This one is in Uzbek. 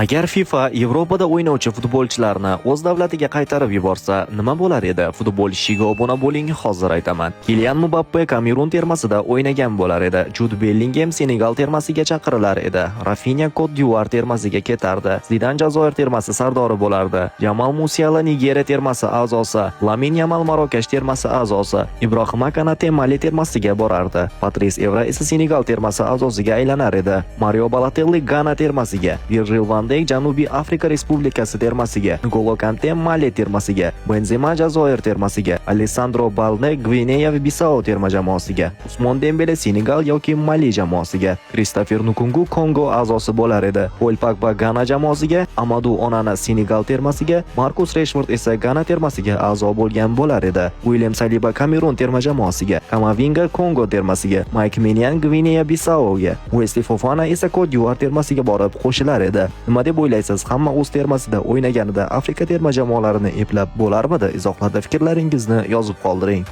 Agar FIFA Yevropada o'ynovchi futbolchilarni o'z davlatiga qaytarib yuborsa, nima bo'lar edi? Futbol ishiga obuna bo'ling, hozir aytaman. Kilian Mbappe Kamerun termasida o'ynagan bo'lar edi. Jud Bellingem Senegal termasiga chaqirilar edi. Rafinya Kot-d'Ivuar termasiga ketardi. Zidan Jazoir termasi sardori bo'lardi. Jamal Musiala Nigeriya termasi a'zosi, Lamin Yamal Marokash termasi a'zosi, Ibrohima Konate Mali termasiga borardi. Patris Evra esa Senegal termasi a'zosiga aylanar edi. Mario Balotelli Gana termasiga, Virgil van Dijk Janubiy Afrika Respublikasi termasiga, N'Golo Kante Mali termasiga, Benzema Jazoir termasiga, Alessandro Balde Gvineya Bissau terma jamoasiga, Usmon Dembele Senegal yoki Mali jamoasiga, Kristofer Nkunku Kongo a'zosi bo'lar edi. Pol Pogba Gana jamoasiga, Amadu Onana Senegal termasiga, Markus Reshford esa Gana termasiga a'zo bo'lgan bo'lar edi. William Saliba Kamerun terma jamoasiga, Kamavinga Kongo termasiga, Mayk Menyan Gvineya Bissauga, Wesley Fofana esa Kot-d'Ivuar termasiga borib qo'shilar edi. Nima deb o'ylaysiz? Hamma o'z termasida o'ynaganida Afrika terma jamoalarini eplab bo'larmidi? Izohlarda fikrlaringizni yozib qoldiring.